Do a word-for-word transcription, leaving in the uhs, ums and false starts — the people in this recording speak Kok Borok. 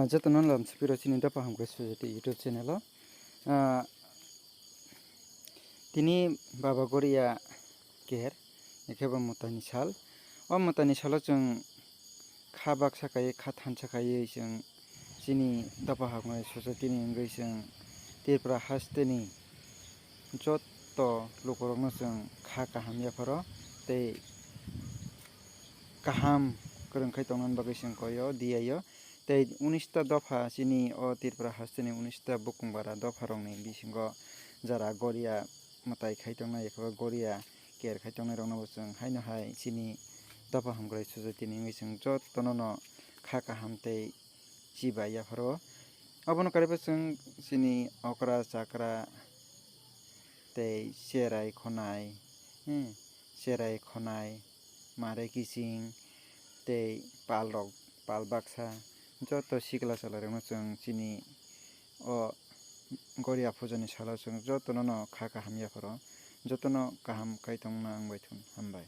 Jotono lam sipiro chini Dopha Hamkrai Society YouTube channel o. Ah, tini Baba Goria ker, ekhe bo mwtaini sal. O mwtaini salo chwng kha baksa kaiwi, kha thansa kaiwi chwng chini Dopha Hamkrai Society ni wngwi chwng Tripura hasteni joto lukurokno chwng kha kaham yapharo tei kaham kwrwng khai tongna bagwi chwng koi o, diya o. Tei unis ta dopha chini o Tripura hasteni unis ta bukung bara dopharokni bisingo jara Goria mwtai khai tongnai, ekhe ba Goria ker khai tongnai rokno bo chwng haino hai chini Dopha Hamkrai Society ni wngwi chwng jotono no kha kaham tei chibai yapharo. Abono karibo chwng chini okra chakra tei cherai khonai, hmm, cherai khonai, mare kiching tei pal rok, pal baksa joto sikla chwla rokno chwng chini o Goria puja ni salo chwng jotono no kha kaham yapharo, jotono kaham kaitorno wngbaithun, hambai.